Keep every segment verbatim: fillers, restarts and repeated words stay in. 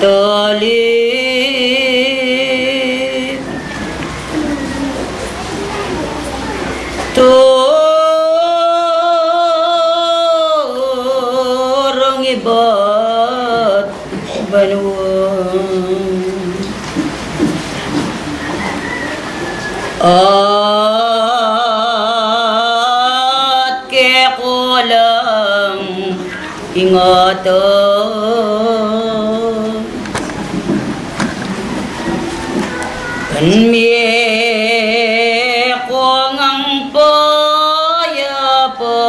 Tali turung ibat banua at kekulang ingatan. Kan mie ko ngang payapa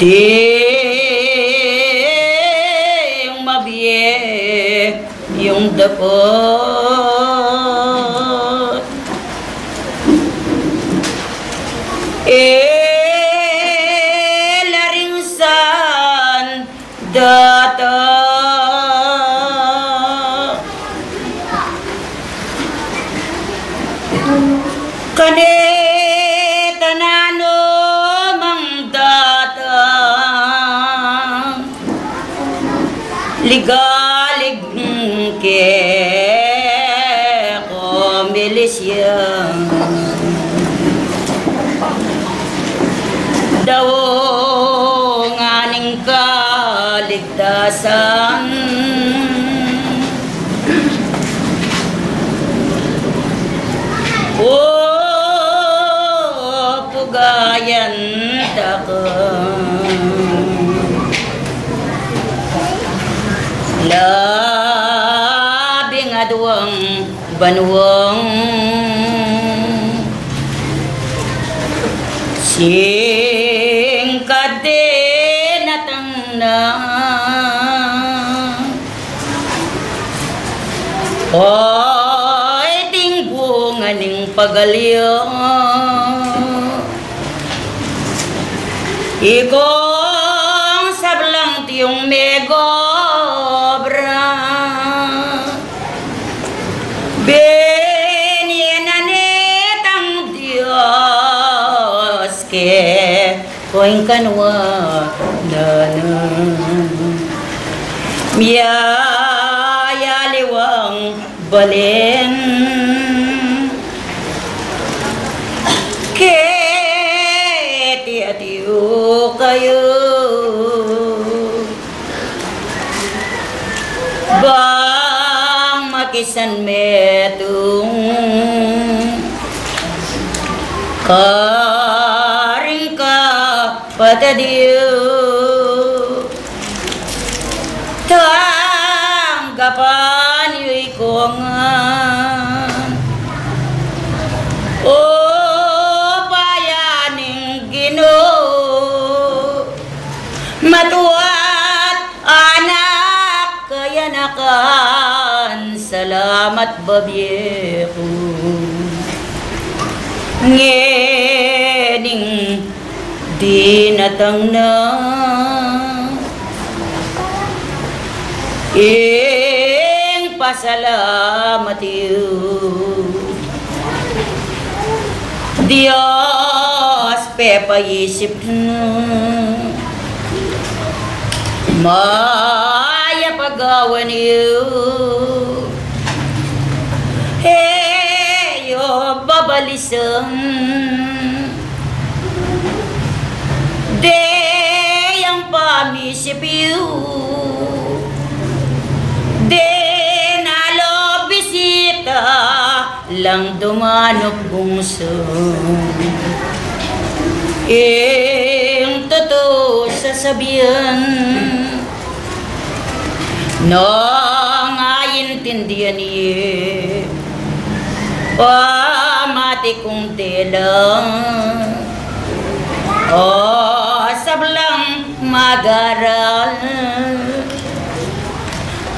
ding mabie yung dapat. E la ring san data kanita nanu mang data ligalig ke ko milisya. Daungan ing kaligtasan. O pugayan ta ka labing aduang banuang singkad dinatang na. Oy, tingbungan ning pagalya. Ikong sablang tiyung megobra. Benye na netang Dios ke ko ing kanwa nanu. Miyayaliwang balen keti atiu kayu bang makisan metung karing kapatad yu. Tanggapan yu ikong ngan. O payaning Ginu, matuat anak kayanakan, salamat babie ku ngening dinatang na ing pasalamat yu. Dios, pepaisip nu mayap a gawan yu. E yu babalisan de yang pamisip yu. De na lo bisita lang dumanup bungsu. Ing tutu sasabian, nung aintindian ye, pamati kung tela, o sablang mag-aral.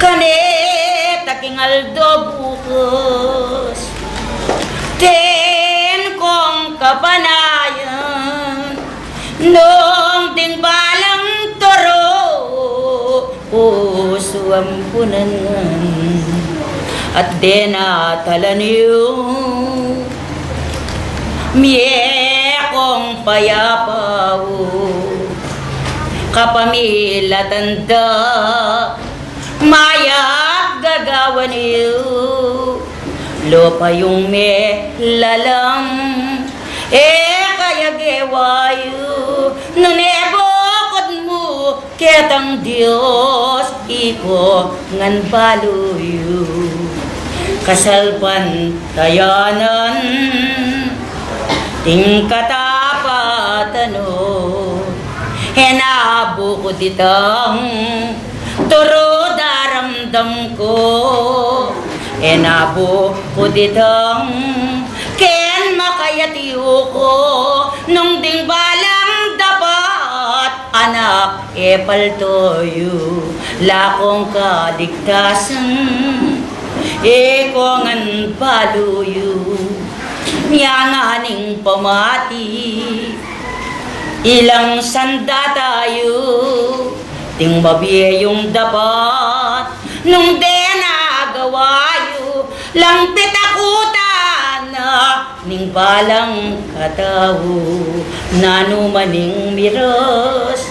Kanita king aldo bukas, ten kong kapanayan, nung ding balang turu, pusu ampunan at de na talan yu. Mie kong payapa u, Kapamilatan da, mayap gagawan yu, lupa yung melalam, e kaya gewa yu, nune bukut mu ketang Dios, iko ngan balu yu. Kasalpantayanan, tingkatapatan o, e na bukut itang turu daramdam ku, e na bukut itang ken makayat yu ku, nung ding balang dapat anak e palto yu, lakung kaligtasan e ku ngan balu yu. Mianganing pamati, ilang sanda tayu, ting mabie yung dapat, nung dena gawa yu, lang pitakutan na ning balang katau, nanu man ing miras,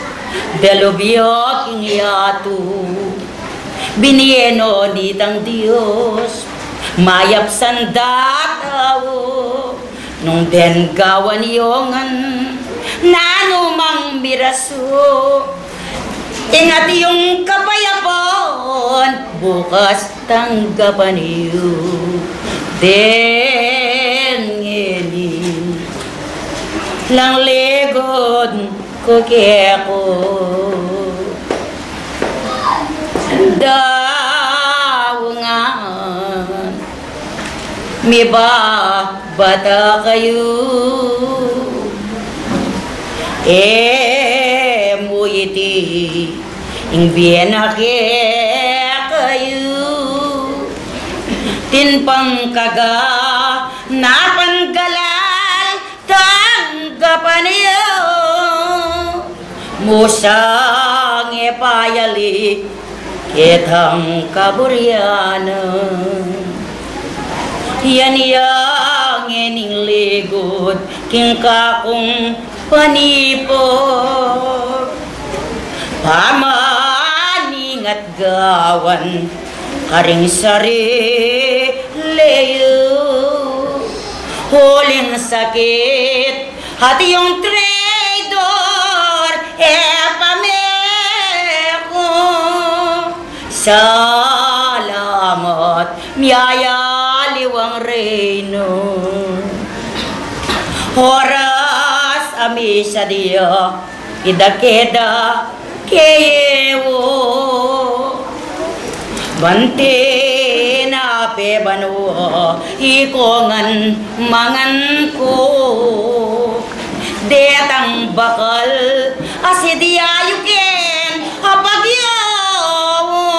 delubyo king yatu, binie no nitang Dios, mayap sanda tau, nung den gawan yu ngan, nanu mang miras yu, ingat yung kapayapan, bukas tanggapan yu den ngeni. Lang ligud ku keku, daungan, mibabata kayu, e mu iti ing bie na kekayu, tin pangkaganapan galal tanggapan yu, mu sang e payali ketang kaburian. Yan yang ngening ligud king kakung panipur, pamaningat gawan karing sarili yu, uling sakit at yung traidor e pameku. Salamat, miyayaliwang reynu. Oras a misa dia, ida keda keyewu. Banti na pe banua, iko ngan mangan ku. Detang bakal a sidia yu ken apagyawa,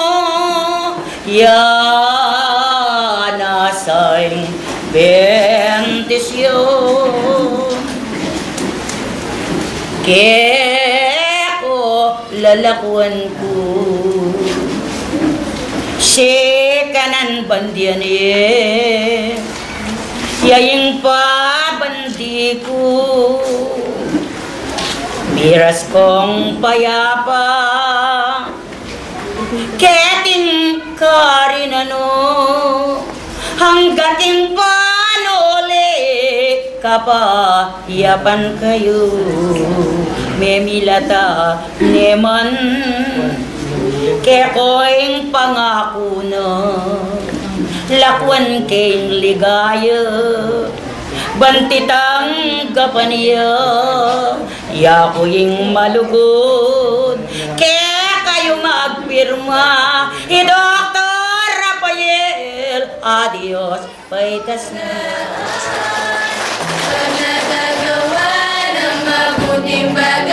yana sa ing bendisyun keku lalakuan ku. Sikanan bandian ye, ya ing pabandi ku. Miras kung payapa keting karinan o, angga king panuli kapayapan kayu. Memilata ne man keku ing pangaku na, lakuan ke ing ligaya, banti tanggapan ya. Yaku ing malugud kekayu magpirma, i Doktor Rafael. Adios, paitas na. Pag nakagawa ng mabuting bagay,